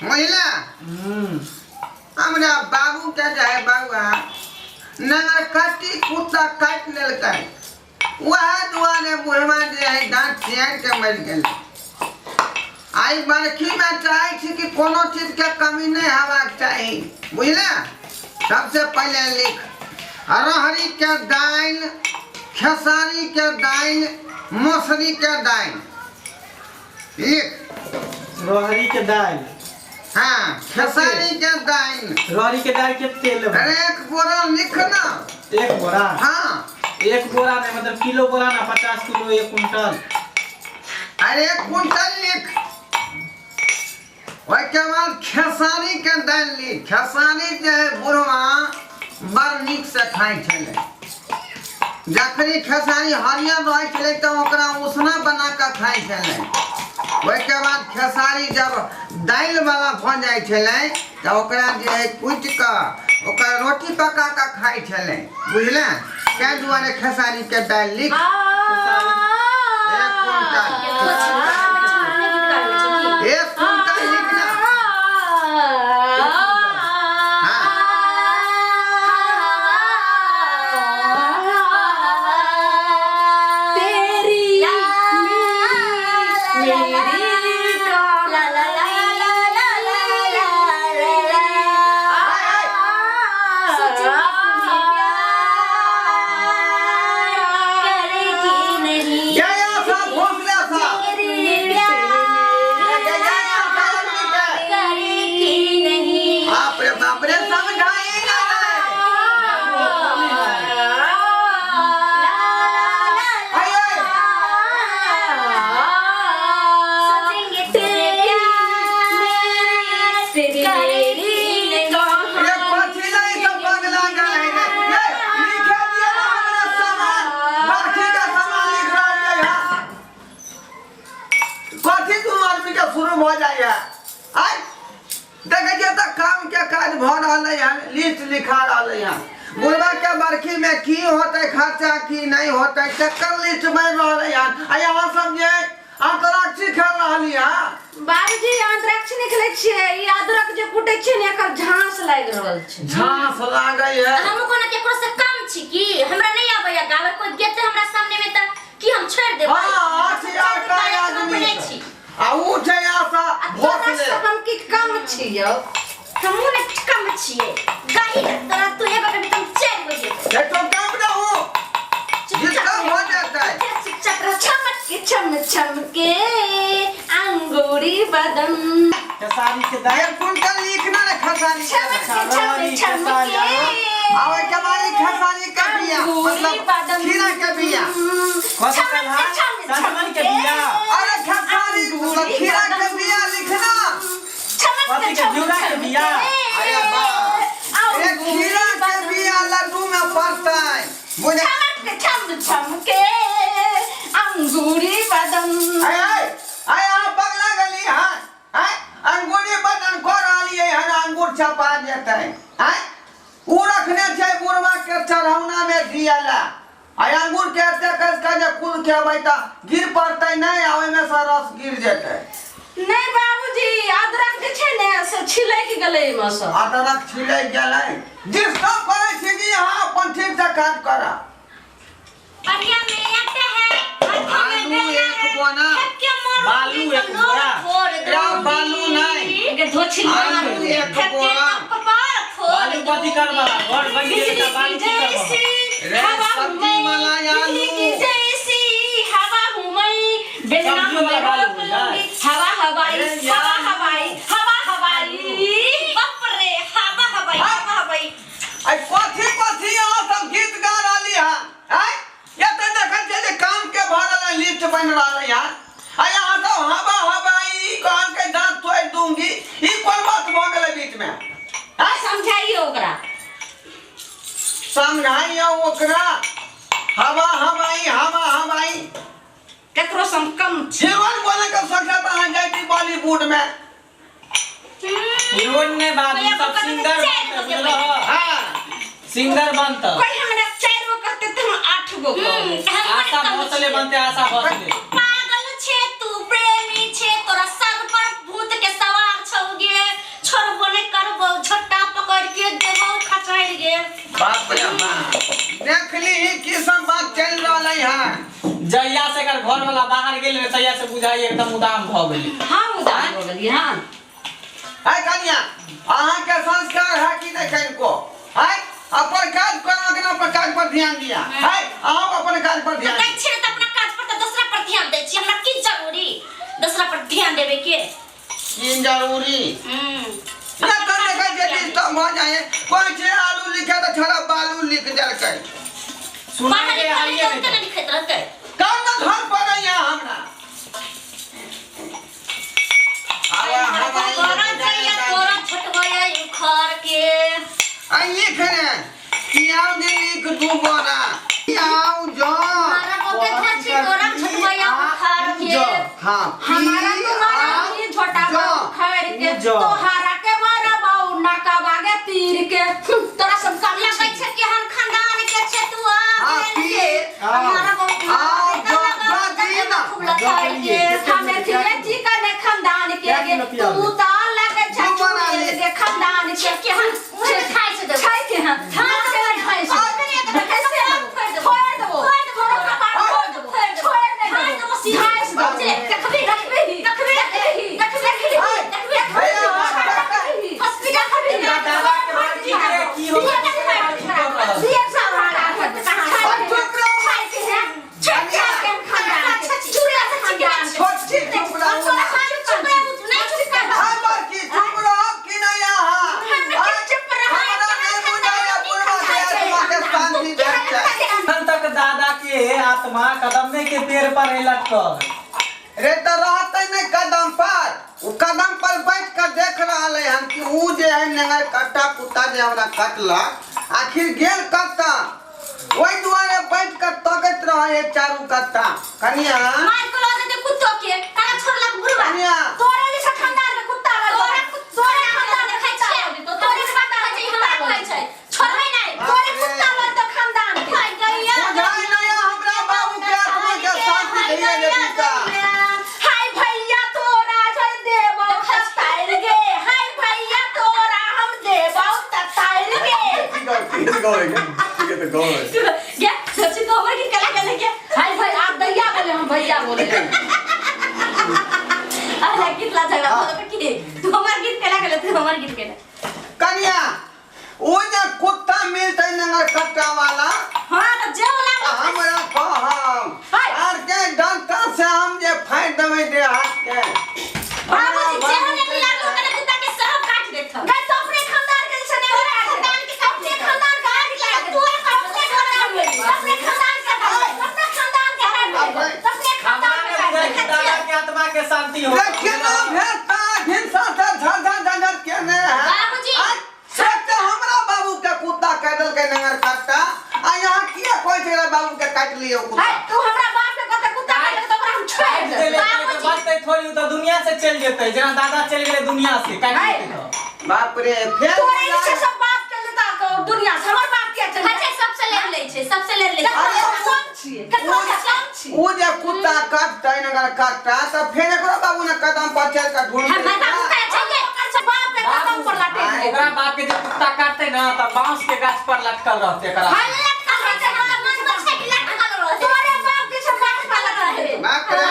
बुझला हम्म हमरा बाबू के जे है बउआ नगर कट्टी कुत्ता काटि लेलकै वएह दुआरे बुढ़वा जे है दाँत चियार के मरि गेलै आइ बरखीमे चाहै छी कि कोनो चीजके कमी नहि हेबाक चाही बुझले सबसे पहिले लिख अरहरीके दालि खेसारीके दालि मसुरीके दालि लिख रहरी के दालि हाँ खेसारी के दालि रहरी के दालि कते लेबै अरे एक बोरा लिख ना एक बोरा हाँ एक बोरा नहीं मतलब किलो बोरा ना 50 किलो 1 कुंटल। अरे 1 कुंटल लिख। ओहिके बाद खेसारी के दालि लिख। खेसारी जे है बुढ़वा बड़ नीक से खाइ छलै। जखनी खेसारी हरियर रहै छलै तऽ ओकरा उसना बना कऽ खाइ छलै। ओहिके बाद खेसारी जब दालि वाला भऽ जाइ छलै तऽ ओकरा जे है कुटि कऽ ओकर रोटी पका कऽ खाइ छलै, बुझले? ताहि दुआरे खेसारी के दालि लिख 1 कुंटल। 1 कुंटल लिख ना। हाँ। तेरी मेरी का ला ला ला ला ला ला ला ला। सोचेंगे तुम्हें प्यार करेगी नहीं। जय आशा भोसले सा। मेरे प्यार करेगी नहीं। बाप रे बाप रे, समझाई ना रे। आय, आय। सोचेंगे तुम्हें प्यार करेगी नहीं। ये कथी नहीं सब पगला गेल है रे। ये लिखे दिए ना हमरा सामान, बरखी के सामान लिख रहल है यहाँ। कथी तुम आदमी के शुरू भऽ जाइए? आय देखै छियै तऽ काम के काज भऽ रहल है, लिस्ट लिखा रहल है। बुढ़वा के बरखी में की होतै खर्चा, की नहीं होतै, तकर लिस्ट बनि रहल है। आ यहाँ सब जे अंतराक्षरी खेल रहल है। बाबूजी, अंतराक्षरी नहि खेलै छियै। ई अदरक जे कुटै छियै ने, एकर झांस लागि रहल छै। झांस लागै है। हम कोनो केकरो से कम छी की? हमरा नहीं आबैया गावे। कोई गेते हमरा सामने में त की हम छोड़ देबै? हाँ, अछि हम आका गायक आदमी अपने छी। आ उ छै आशा आ तोरा भोसले। सब हम की कम छियौ? हमहूँ ने कम छियै। गाही ने तोरा, तू एगो के तुम चार गो जेबै। ये तो कम रहू जिसका हो जाता है। चुपचाप रह। चमक के चम चम के अंगूरी बदन। खेसारी के दालि। 1 कुंटल लिखना ने खेसारी के। चमक के चम चम के आ ओहिके बाद ई खेसारी के बिया अंगूरी मतलब बदन। खीरा के बिया। कथी चमक कहला? के चम चम सजमन के के बिया। अरे खेसारी मतलब खीरा के बिया लिखना। चमक कथी के के? चम घिउरा के चम बिया? के अरे बाप अरे, खीरा के बिया लड्डू में पड़ता है, बुझे? चमक के चम चम के अंगूरी बदन। आय आय आय, अहाँ पगला गेली? हाँ आय, अंगूरी बदन कऽ रहलियै हन, अंगूर छपा जेतै। आय, उ रखने छै बुढ़वा के चढ़ौना में दियाला। आय, अंगूर के एते कस के जे कुल खेबै तऽ गिर पड़तै नहि आ ओहिमे से रस गिर जेतै। नहि बाबूजी, अदरक जे छै ने से छिलकि गेलै एहिमे सँ। अदरक छिलक गेलै। डिस्टर्ब करै छी कि अहाँ? अपन ठीक से काज करऽ। बढ़िया में आटा है, हाथों में आलू बेला एक है, बोना। खेत के मोर बालू तो एक लोर बोरा। फोड़ या दूंगी। बालू नहीं। एके धोछि। आलू एक खेत के बोरा। कपार फोड़ बालू कथी करबा? घर बनि गेल बिजली तऽ बालू की की करबा? जैसी रे, हवा हूँ सब्जी मैं, वाला आलू। बिजली की जैसी हवा हूँ मैं, बेलना सब्जी हूँ मैं वाला बालू रोक लूंगी। हवा हवाई, अरे यार। हवा हवाई, हवा हवाई। बाप रे, हवा हवाई, हवा हवाई। आइ कथी कथी अहाँ सब गीत गा रहली हँ? आँय, ये तऽ देखै छियै जे काम के भऽ रहल है, लिस्ट बनि रहल है यहाँ। आइ अहाँ सब हवा हवाई कहल के दाँत तोड़ि दूंगी, ई कोन बात भऽ गेलै बीच में? आँय? समझाइयो ओकरा। समझाइयो ओकरा, हवा हवाई, हवा हवाई। ककरो से हम कम छी? जीवन बोले के सोचत अहाँ जाइ छी बॉलीवुड में। हीरोइन ने बाबू, भैया, सब बका तो सिंगर चारि बनतै, गो बुझलहो? जेबै। हाँ। सिंगर बनतै। कोई हमरा चारि गो कहते तऽ हम आठ गो कहबै। हम आशा कम भोसले छियै। बनतै, आशा भोसले। पागल छे तू, प्रेमी छे, तोरा सर पर भूत के सवार छौ गे। जहिया से एकर घर वाला बाहर गेल ने तहिया से बुझाइ एकदम उदाम भऽ गेलै। हम उदास हो गेलियै हन। है कनिया, अहाँके संस्कार है कि नहि कनिको? है अपन काज करो कि अपन काज पर ध्यान दिया है? अहाँ अपन काज पर ध्यान दै छियै तऽ अपना काज पर, तऽ दोसरा पर ध्यान दै छी। हमरा की जरूरी दोसरा पर ध्यान देबे के? की जरूरी? ना कर देखै छै डिस्टर्ब भऽ जाइ है। कहै छै आलू लिखे तऽ छोड़ा बालू लिख देलकै। सुनै पढ़ल के लिखल हालिये नहि नहि तऽ नहि लिखैत रहतै। कौन ना घर पर है हमरा आवा हमारी तोरा जइया तोरा छोटबैया उखाड़ के। आ लिख रे पियाउ जे लिख दू बोरा पियाउ जो मारा बोके धची तोरा छोटबैया उखाड़ के। हाँ। हमारा तो मारा की छोटा बाबू खैर के तोहारा के मारा बाबू नाका बागे तीर के। तोरा सब काम लगै छै कि हम खानदान के छै तू आ हाँ, गेल के। हमारा बहुत आओ, जो, जो, दी ना। खूब लखाड़ के। हमें थिए चिकन खानदान के गे तू तो लगे छै दू बोरा चुड़ैल ले। के खानदान के। के हम मुँह में खाइ छै देबो। छै के हन हाँ, तो खाइ छै। कैसे कैसे छोड़ देबो? छोड़ देबो। तोरा कपार फोड़ देबो। छोड़ खाइ नहीं देबो देबो। सीधे। घास देबो। देखबी, देखबी, देखबी, देखबी, देखबी, देखबी, देखबी, देखबी। हॉस्पिटल खरीद एकरा दादा के बात की करे की हो छोट छी चुप रहू ना। हाय बड़की, चुप रहो कि नहीं अहाँ? हमरा नहि बुझाइए बुढ़बा के आत्मा के शांति भेटतै। एखन तक दादा के आत्मा कदमे के पेड़ पर है लटकल। रे तऽ रहतै नहि कदम पर। ओ कदम पर बैठ कर देख रहल है हम कि ऊ जे है नेंगर कट्टा कुत्ता जे हमरा कटलक आखिर गेल कतऽ। ओहि दुआरे बैठ कर तकैत रहै है चारू कत्ता। कनिया कनिया तोरे जैसा खानदान के कुत्ता लग तोरे खानदान के कुत्ता लग तोरे खानदान के कुत्ता लग तोरे कुत्ता लग तो खानदान के। बुझाइ नहि हमरा बाबू के आत्मा के शांति धीरे देवी का। हाय भैया तोरा जल देबौ तताइर गे। हाय भैया तोरा हम देबौ तताइर गे। हाय भाई आप दैया बोले हम भैया बोले। कनिया ओ जे कुत्ता मिलतै नंगर कट्टा वाला हां तो जे वाला तऽ हमरा कहब हाय। आर के डंटा से हम जे फाड़ि देबै देह हाथ के। बाबूजी जेहन एक लागलो तने कुत्ता के सब काट देत। गए तो अपने खानदान के जैसे नहीं काट खानदान के अपने खानदान का काट काट तोरा अपने खानदान के अपने खानदान के अपने खानदान के काट अपने खानदान हमरा के काट ने बुझाइ कि दादा के आत्मा के शांति हो। देखिए ना भेटता हिंसा से झर झर झर केने है। बाबूजी। आय, से तऽ हमरा बाबू के कुत्ता कह देलकै नंगर कट्टा आ यहाँ किया कहै छै रे बाबू के काटि लियौ कुत्ता? हाय तू हमरा बाप के कहते कुत्ता काट के तो ओकरा हम छोड़ काटि देब। देले तऽ बचतै थोड़ी, उ तऽ दुनिया से चलि जेतै जेना दादा चलि गेलै दुनिया से काटि हाय। देतै तऽ। बाप रे फेर तोरे जे सब बाप चल जेता को दुनिया से हमर बाप किया चल अच्छा सबसे लड़ लै छै, सबसे लड़ लै छै। अरे कम छियै ककरो से कम छियै। ओ जे कुत्ता काटतै नंगर कट्टा तऽ फेर एकरो बाबू ने कदम पर चलि कऽ ढूंढतै। हमर बाबू के चल ओकर बाप के कदम पर लटक आ ओकरा बाप के जे कुत्ता काटतै ना तऽ बांस के गाछ पर लटकल रहतै एकरा। हाय लटकल रहै छै, हमरा मन में छै कि लटकल रहै। तोरे बाप के सब बाप पर लटक रहे। बाप रे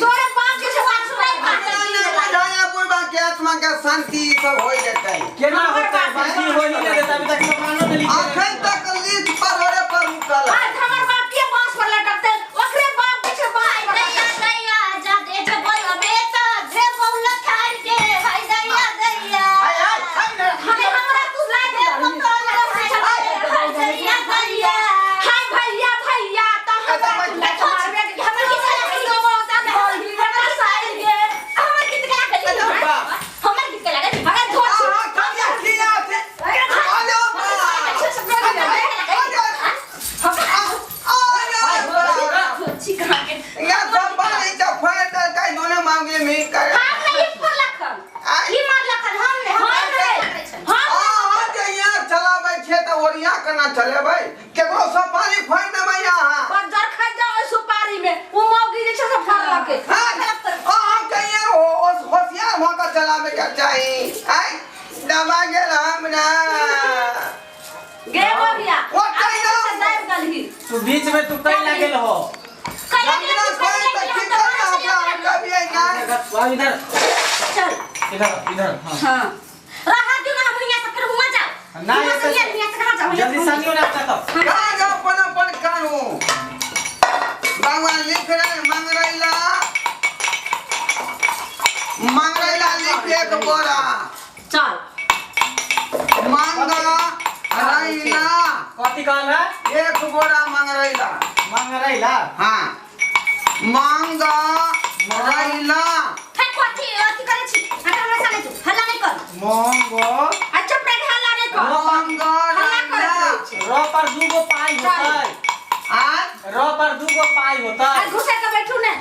तोरे बाप के सब बाप पर हमरा नहि बुझाइए बुढ़बा के आत्मा के शांति ई सब होइ जेतै। केना होतै? शांति होई नहि देतै अभी तक समानो नहि लिखल। अखन तक लीज पर होरे पर रुकल है। आज हमर बाप के बांस पर लटकते ओकरे बाप के सब बाप पर दैया लटकते। दैया जा दे जे बोलबे त जे बोल खाइ के हाय दैया दैया। आय आय आय ने। हाय हमरा तू ला दे हाय दैया दैया। हाय भैया भैया तो हमरा तू ला मारबे हमर गीत लागल हमर गीत लागल हमर गीत लागल। अगर धोती आहा कनिया किया छै? आलो बा। छी कहाँ के या सब बारी त फाड़ देलकै दोनो मांगे मिल कर। हम नहीं मारलखन ई मारलखन हम नहीं हम नहीं हां अहाँ जे यहाँ चलाबै छियै तऽ ओरिया केना चलेबै? केकरो सुपारी फाड़ि देबै अहाँ। बजर खा जाओ सुपारी में उ मौगी जे छै से फड़लक। हाँ, अहाँके यहाँ होशियार भऽ कऽ चलाबैके चाही। आँय, दबा गेल हमरा। गे भैया ओतै ना। दाबि गेलही। तू बीच में तू कैला गेल हो? कै कैला जंगला कोई तो की करना ओकरा हम कभी नहीं। बाबू इधर। चल। इधर इधर, हाँ। हां, रहा दियो ना, हम हियां से फिर हुआ जाओ। ना, हुआं से ऐसे- हियां, हियां से कहां जाओ? जल्दी सनियो ना तो। कहाँ जाओ, अपन अपन करू। भगवान लिख रहे मंगरैला, मंगरैला लिख एक बोरा। चल। मंगरैला। कथी कहल है? एक बोरा मंगरैला। मंगरैला। हाँ, मंगरैला। फिर कथी अथी करै छी? हटा हमरा सामने, तू हल्ला नहीं कर। मंगो। आ चुप रह, हल्ला नहीं कर। हल्ला करैत मंगरैला। रहै छै। र पर दूगो पाई होतै। आ र पर दूगो पाई होतै। आ घुसे के बैठू ने।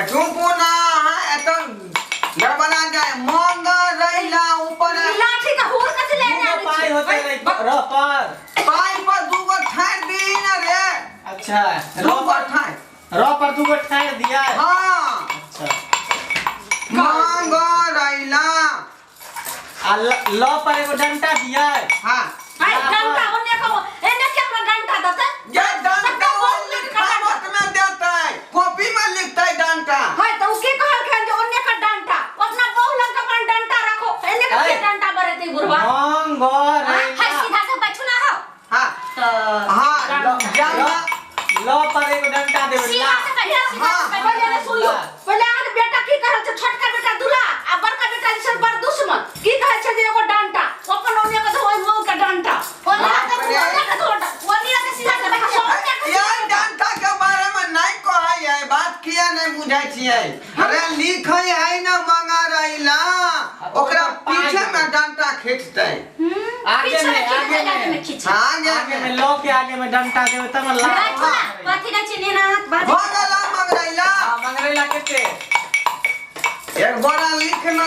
चुपू ना, हाँ, एतऽ गड़बड़ा जाए। मंगरैला ऊपर। ई लाठी के हुर कथी लेने दूगो आबै पाई छी? होतै रे र पर। पाई पर दूगो ठारि दी न रे। अच्छा, र दूगो पर ठारि। र पर दूगो ठारि दिया। हाँ। अच्छा। मंगरैला। आ ल ल पर एगो डंटा दिया। हाँ। हाय, डंटा ओने को, एने के अपना डंटा देतै। ये डंटा सबके वो बोल लिखावट में देतै, कॉपी में लिखतै डंटा। हाय, त उ के कहलखिन जे ओने का डंटा? अपना बहू लग के अपन डंटा रखो, एने के हाय। के डंटा बरेतै बुढ़वा? मंगरैला। हाय, सीधा से बैठू ना हो। हाँ। तो हाँ, ल ल पर एगो डंटा देबै। सीधा ला। से बैठो, सीधा हाँ। से बैठो। पहिले सुनियो, पहिले अहाँके बेटा की कहल छै? छोटका बेटा दूल्हा आ बड़का बेटा जे छै बड़ दुश्मन। की कहै छै जे एगो डंटा अपन ओने के धो, मऊ के डंटा ओने के धो, ओने के धो, ओने के सीधा से बैठो, ओने के। यार, डंटा के बारे में नहीं कहै है बात, किया नहीं बुझै छियै? अरे, लिखै है ना मंगरैला, ओकरा पीछे में डंटा खींचतै। आगे पीछे में, में खींच, आगे आगे में। में खींच। आगे आगे में में। ल के आगे में डंटा देबै तब ला। बैठो ना, कथी नहीं चिन्हे ना हाथ बात। भऽ गेला मंगरैला। हाँ, मंगरैला केते? एक बोरा लिखना।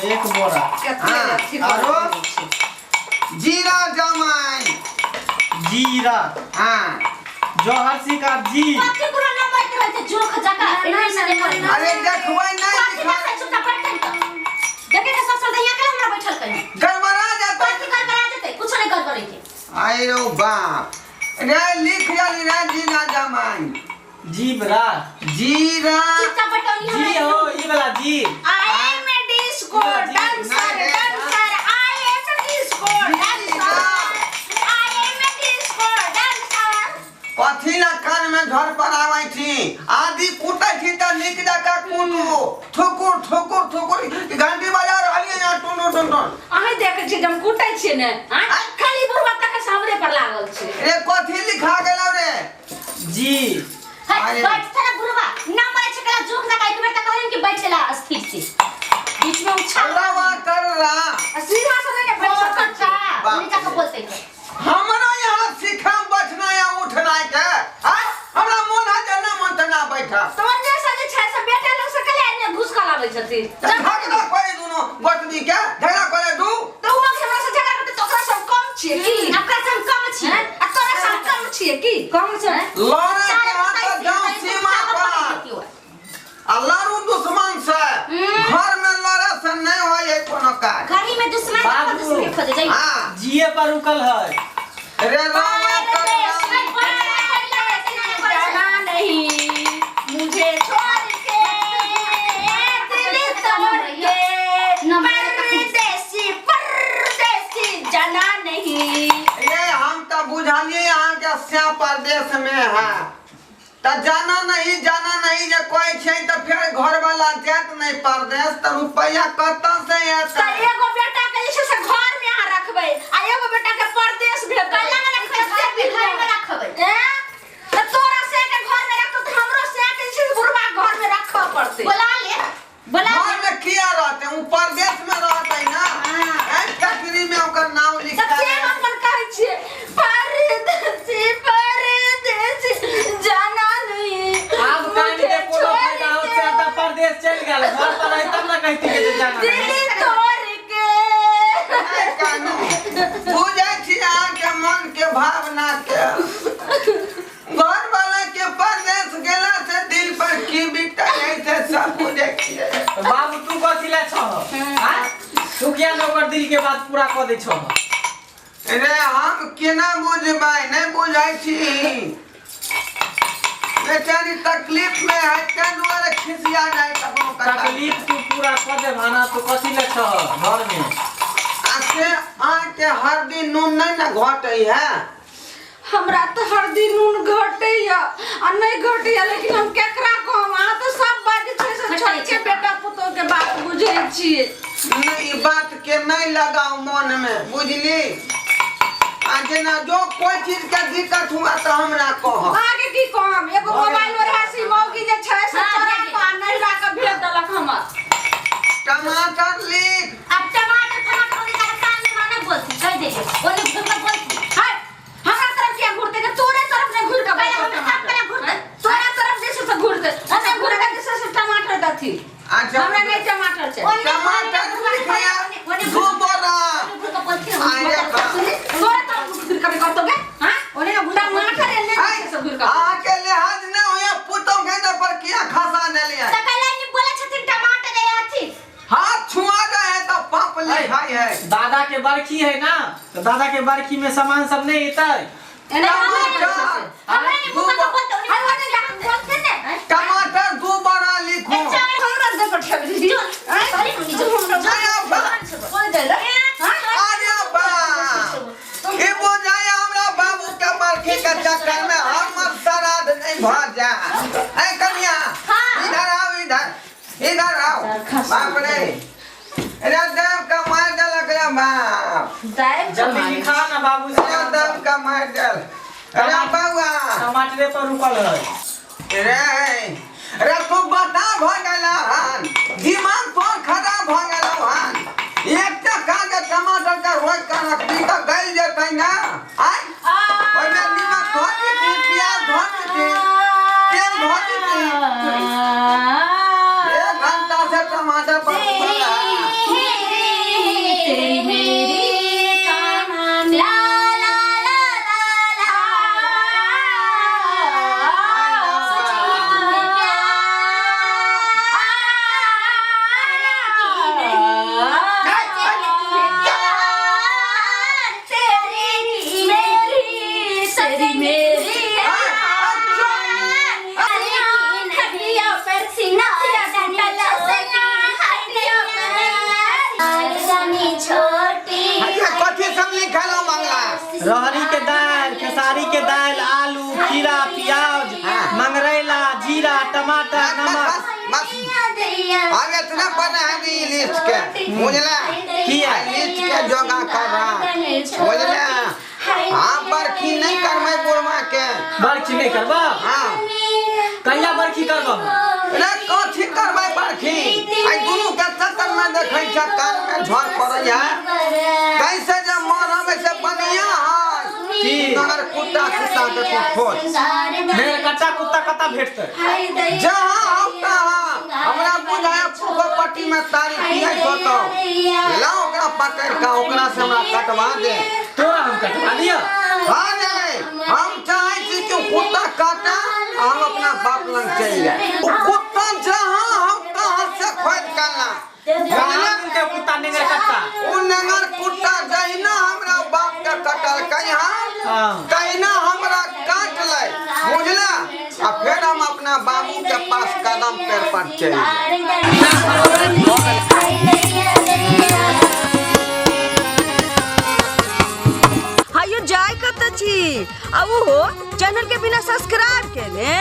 एक बोरा। हाँ, आरो? जीरा जमाइन। जीरा। हाँ। जौहर सिकार जी। कथी बुढ़ा ना बैठ रहै छै जोख जका एने से देखै। अरे, देखबै नहीं। कथी लिखा। देखै? चुपचाप बैठ त देखे के सब सब यहाँ के हमरा बैठल कहीं। गड़बड़ा जेतै। कथी गड़बड़ा जेतै? कुछो नहीं गड़बड़ै के। आइ रौ बाप रे, लिख जाली रे जीरा जमाइन। जीबरा। जीरा। चुपचाप बैठो। जी हो, ई वाला जी। I am a disco dancer, dancer, I am a disco dancer, I am a disco dancer. कथी ला कान में घर पर आबै छी? आदि कुटै छी तऽ नीक जकाँ कुटू। ठुकुर ठुकुर ठुकुर घंटी बजा रहलियै यहाँ, टुन टुन टुन। अहीं देखै छियै जे हम कुटै छियै ने? आँय, खाली बुढ़वा तक हमरे पर लागल छै। रे, कथी लिखा गेलौ रे? जी। है। अरे। बैठ ना बुढ़वा, ना मरे छै कला जोक जका। एक बेर त कहलिन कि बैठेला स्थिर से, बीच में उछाल। रवा कर रहा। सीधा से नहीं बैठ सकत छै। बाप नीचा के रे। बोलते। हमरा यहाँ सिखा बैठना या उठना के? आय, हमरा मोन है जे ना मन तऽ ना बैठा। तो ओन्ने से जे छै से बेटा लोग से कले ने घुस के लाबै छथिन। झगड़ा करे दुनू गोतनी के, झगड़ा करे दू। तो उ हमरा से झगड़ा करते, तो ओकरा से हम कम छियै की? ओकरा से हम कम छियै? आ तोरा से हम कम छियै की? कम छै। लड़े के हाथ तऽ जाउ सीमा पर आ लड़ू दुश्मन से। घर में लड़े से नहीं होइ है कोनो काज। घरी में दुश्मन बाबू। अपन दुश्मन के खोजे जाई। हाँ। जिए पर रुकल है। रे, रवा कर जाना नहीं मुझे छोड़ के, दिल तोड़ के, परदेसी परदेसी जाना नहीं। ये हम तो बुझलिए अहाँके श्या परदेश में है तऽ जाना नहीं, जाना नहीं जे कहै छै तऽ फेर घर वाला जायत नहीं परदेश तऽ रुपैआ कतऽ से तऽ एतै? एगो बेटा के जे छै से घर में अहाँ रखबै आ एगो बेटा के परदेश भेजबै। कल्ला में रखबै, घर में, घर में रखबै। हैं, तऽ तोरा से के घर में रखतौ तऽ हमरो से के जे छै से बुढ़वा घर में रखऽ पड़तै। बोला ले, बोला। घर में किया रहते? उ परदेश में रहते ना। हाँ। हैं, फैक्ट्री में ओकर नाम तऽ लिखा से हम अपन कहै छियै परदेसी परदेसी जाना नहीं आब कान मुझे के कोनो छोड़ फायदा हो के, से तऽ परदेश चलि गेल, घर पर रही तब ने कहती के जाना नहीं। दिल तोड़ के। नहि कानू, बुझै छी अहाँके मन के भावना के। घर वाला के परदेश गेला से दिल पर की बीतै है से सब बुझै छियै। तऽ बाबू, तू कथी ला छह? आँय, तू किया ने ओकर दिल के बात पूरा कऽ दै छह? रे, हम केना बुझबै? नहि बुझै छी। बेचारी तकलीफ में है तें दुआरे खिसिया जाए कखनो कखनो। तकलीफ तू पूरा कऽ देबह ना तो कथी लए छह घर में? आ से अहाँके हर दिन नून नहीं ना घटै है? हमरा तऽ हर दिन नून घटैया आ नहीं घटैया, लेकिन हम केकरा कहब? अहाँ तऽ सब बात जे छै से घटै छोटके छै। बेटा पुतोह के बात बुझै छियै। नहीं, ई बात के नहीं लगाओ मन में, बुझली? आ जेना जो कोई चीज के दिक्कत हुआ तो हमरा कह। अहाँके की कहब, एगो भऽ गेल। मोबाइल रहे से मौगी जे छै से हाँ, चोरा भेज। कऽ आ नहिरा के भेज देलक हमर। टमाटर लिख। अब टमाटर टमाटर ओने का कान में ना बोलती कह दे ओने घूर के बोलती। हाय, हमरा तरफ किया घुरते? के तोरे तरफ ने घुर के पहले बैठल हमरा तरफ पहले घुरते। तोरा तरफ जे छै से घुरते, ओने घुर के जे छै से टमाटर दथी। अच्छा। हमरा नहीं टमाटर छै। ओने टमाटर लिखिया ओने दू बोरा। घूर के बोलती। आरे बा। तोरे तरफ घुर के करतो गे? हां, ओने ना घूर टमाटर एने जे छै से घुर के। अहाँके लिहाज नहीं होया, पुतोह के दे पर किया खसा देलियै? त कहला नहीं बोले छथिन टमाटर ए अथी। हाथ छुआ गए है तो पाप लिखाई है। दादा के बरखी है ना, तो दादा के बरखी में सामान सब नहीं एतै? एने हमरा टमाटर हमरा नहीं दू घूर के बो- बोलते ओने हाय, ओने जाके बोलते ने। टमाटर दू बोरा लिखो। हमरा दे पठेबी। जो पहले हम जो अरे बा, कोन देला? अरे बा, ई बुझाय हमरा बाबू के बरखी के चक्कर में हमर श्राद्ध नहीं भऽ जाए। ऐ कनिया, हाँ। इधर आओ, इधर इधर आओ। बाप रे, रे देव का मार देलक रे बाप। दाइब जल्दी लिखा ना बाबू रे देव का मार देल रे बउआ। टमाटरे पर रुकल है। रे रे तू बता भऽ गेला हन, दिमाग तोर खराब भऽ गेलौ हन। एकटा कागज टमाटर के रोकि कऽ रखबी तऽ गलि जेतै ना? आय, ओहिमे निमक धऽ देती, प्याज धऽ देती, तेल धऽ देती। एक घंटा से टमाटर पर उबल है। तेरी मेरी कहानी ला ला ला ला ला सोची तुम्हें प्यार की नहीं, सोचेंगे तुम्हें प्यार तेरी मेरी, सोचेंगे खटिया पर सीना छोटी। अच्छा, कथी सब लिखल हो मंगला? रहरी के दालि, खेसारी के दालि, आलू, खीरा, प्याज, मंगरैला, जीरा, टमाटर, बस नमक। बस बस, अब इतना बना है नी लिस्ट के, बुझला? किया? आ लिस्ट के जोगा कर रहा, बुझला? हाँ, बरखी नहीं करबै बुढ़वा के। बरखी नहीं करबा? हाँ। कहिया बरखी करबा? रे कथी करबै बरखी? आई दुनू के चक्कर में देखै छ कान में झड़ पड़ै है। कैसे जे मरब से बढ़िया है की? मगर कुत्ता कुत्ता के तू खोज। मेरे कच्चा कुत्ता कता भेटतै? जहाँ हो तहाँ। हमरा बुझाय फूको पट्टी में तारी पियै होतौ, ला ओकरा पकड़ के ओकरा से हमरा कटवा दे। तोरा हम कटवा दिया? हाँ नहीं, हम चाहे छी कि कुत्ता काटा आ हम अपना बाप लंग चलि जाए। ओ कुत्ता जहाँ हो तहाँ से खोज के ला। कहाँ मिलतै कुत्ता नेंगर कट्टा? ओ नेंगर कुत्ता जहिना हमरा बाप के कटलकै हन, हाँ। तहिना हमरा काट लै, बुझला? आ फेर हम अपना बाबू के पास कदम पेड़ पर चलि जाए। हायो जाय कत छी आ ओहो चैनल के बिना सब्सक्राइब केने।